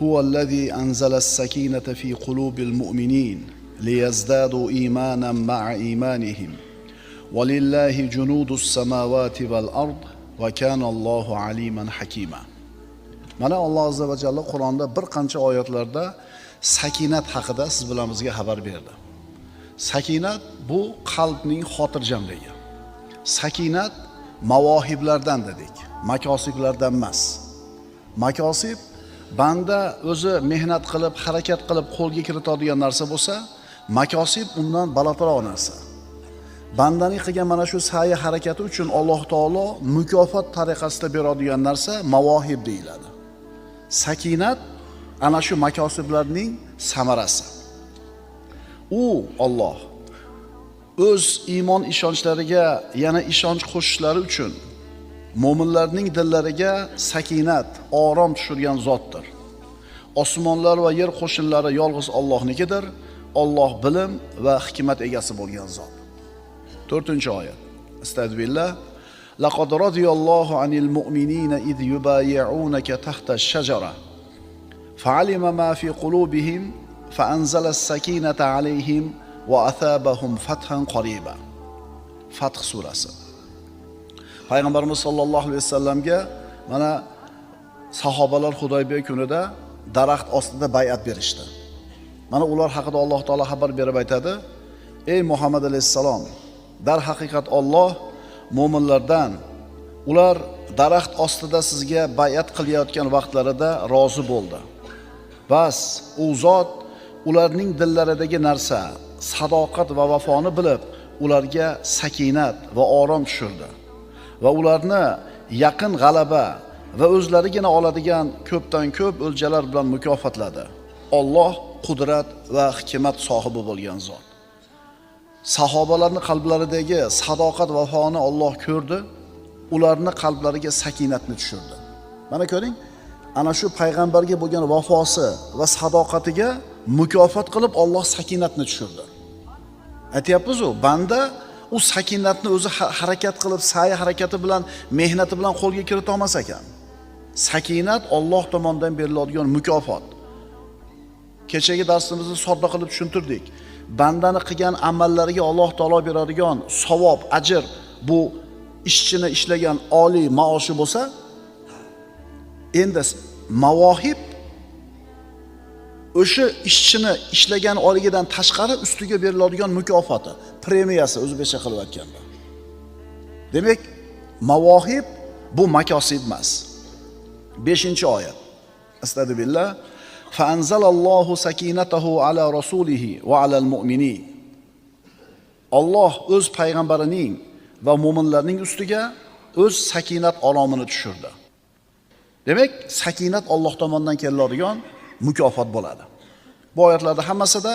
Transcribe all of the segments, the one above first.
هو الذي أنزل السكينة في قلوب المؤمنين ليزدادوا إيمانا مع إيمانهم ولله جنود السماوات والأرض وكان الله عليما حكيما. Mana Alloh azza va jalla Qur'onda bir qancha oyatlarda sakinat haqida siz bilan bizga xabar berdi. Sakinat bu qalbning xotirjamligi. Sakinat mavohiblardan dedik, makosiblardan emas. Makosib banda o'zi mehnat qilib, harakat qilib qo'lga kiritadigan narsa bo'lsa, makosib undan balandroq narsa. Bandaning qilgan mana shu sa'yi harakati uchun Alloh taolo mukofot tariqasida beradigan narsa mavohib deyiladi. Sakinat ana shu makosiblarning samarasi. U Alloh o'z iymon ishonchlariga yana ishonch qo'shishlari uchun mo'minlarning dillariga sakinat, orom tushirgan zotdir. Osmonlar va yer qo'shinlari yolg'iz Allohnikidir. Alloh bilim va hikmat egasi bo'lgan zot. 4-oyat. Astagfirullah. Laqad radiyallohu anil mu'minina iz yubayyi'unaka tahta ash-shajara. Fa'alima ma fi qulubihim fa'anzala as-sakinata alayhim va athabahum fathan qariba. Fath surasi. Payg'ambarimiz sollallohu alayhi vasallamga mana sahobalar Hudaybiya kunida daraxt ostida bay'at berishdi. Mana ular haqida Alloh taolo xabar berib aytadi: "Ey Muhammad alayhissalom, darhaqiqat Alloh mo'minlardan ular daraxt ostida sizga bay'at qilayotgan vaqtlarida rozi bo'ldi. Bas u zot ularning dillaridagi narsa, sadoqat va vafoni bilib, ularga sakinat va orom tushirdi va ularni yaqin g'alaba va o'zlarigina oladigan ko'pdan ko'p o'ljalar bilan mukofotladi. Alloh qudrat va hikmat sohibi bo'lgan zot." Sahobalarning qalblaridagi sadoqat va vafoni Alloh ko'rdi, ularni qalblariga sakinatni tushirdi. Mana ko'ring, ana shu payg'ambarga bo'lgan vafosi va sadoqatiga mukofot qilib Alloh sakinatni tushirdi. Aytyapmiz-u, banda u sakinatni o'zi harakat qilib, sa'yi harakati bilan, mehnati bilan qo'lga kirita olmas ekan. Sakinat Alloh tomonidan beriladigan mukofot. Kechagi darsimizni sodda qilib tushuntirdik. Bandani qilgan amallariga Alloh taolo beradigan savob, ajr bu ishchini ishlagan oliy maoshi bo'lsa, endi mavohib o'sha ishchini ishlagan oyligidan tashqari ustiga beriladigan mukofoti, premiyasi o'zbekcha qilib aytganda. Demak, mavohib bu makosib emas. 5-oyat. Astagfirullah. Fa'anzalallahu sakinatahu ala rasulihi va alal mu'minin. Alloh o'z payg'ambarining va mo'minlarning ustiga o'z sakinat oromini tushirdi. Demak, sakinat Alloh tomonidan keladigan mukofot bo'ladi. Bu oyatlarda hammasida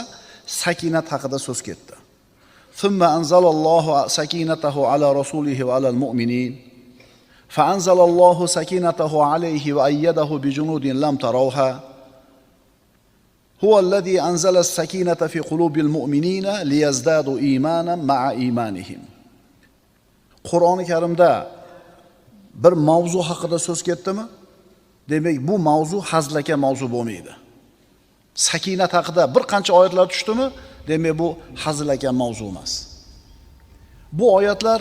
sakinat haqida so'z ketdi. Thumma anzalallahu sakinatahu ala rasulihi va alal mu'minin. Fa'anzalallahu sakinatahu alayhi va ayyadahu bi junudin lam tarawha. Huwa allazi anzala as-sakinata fi qulubil mu'minina liyazdadu imanan ma'a imanihim. Qur'oni Karimda bir mavzu haqida so'z ketdimi? Demak, bu mavzu hazlaka mavzu bo'lmaydi. Sakinat haqida bir qancha oyatlar tushdimi? Demak, bu hazlaka mavzu emas. Bu oyatlar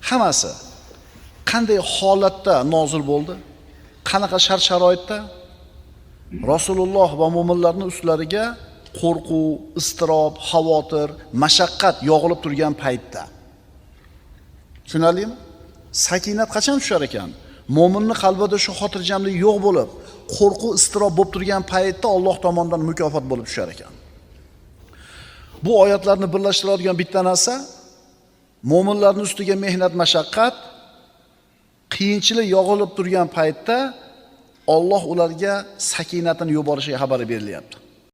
hammasi qanday holatda nozil bo'ldi? Qanaqa shart-sharoitda? Rasululloh va mo'minlarning ustlariga qo'rquv, iztirob, xavotir, mashaqqat yog'ilib turgan paytda. Tushunarlimi? Sakinat qachon tushar ekan? Mo'minning qalbida shu xotirjamlik yo'q bo'lib, qo'rquv, iztirob bo'lib turgan paytda Alloh tomonidan mukofot bo'lib tushar ekan. Bu oyatlarni birlashtiradigan bitta narsa, mo'minlarning ustiga mehnat, mashaqqat, qiyinchilik yog'ilib turgan paytda Alloh ularga sakinatini yuborishiga xabar berilyapti.